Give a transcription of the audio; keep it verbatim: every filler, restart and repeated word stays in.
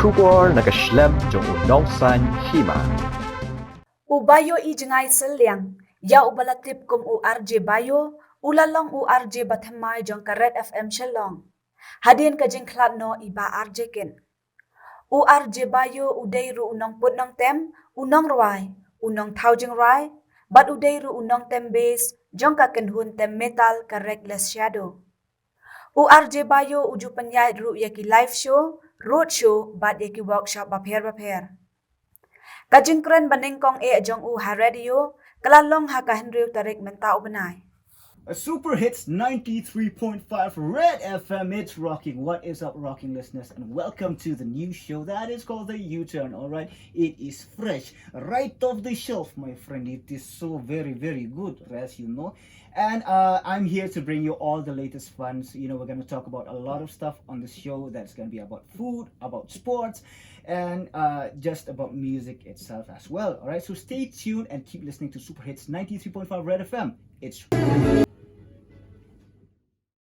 Khubor na ka shlem jong u Nongsaiñ Hima. U Bayo i jngai Sylliang, ïa uba la tip kum u R J Bayo, u la long u R J ba thymmai jong ka Red F M Shillong. Hadien ka jingkhlad noh i Bah R J Kin. U R J Bayo u dei ruh u nongput nongtem, u nongrwai, u nongthaw jingrwai, bad u dei ruh u nongtem bass jong ka kynhun tem metal ka Reckless Shadow. U R J Bayo u ju pynïaid ruh ïa ki live show, road show, bad ïa ki workshop bapher bapher. Ka jingkren ba nyngkong eh jong u ha radio, ka la long ha ka hynriew tarik mynta u bnai. A Super Hits ninety-three point five Red F M, it's rocking. What is up, rocking listeners? And welcome to the new show that is called The U-Turn, all right? It is fresh, right off the shelf, my friend. It is so very, very good, as you know. And uh, I'm here to bring you all the latest funs. You know, we're going to talk about a lot of stuff on the show that's going to be about food, about sports, and uh, just about music itself as well. All right, so stay tuned and keep listening to Super Hits ninety-three point five Red F M. It's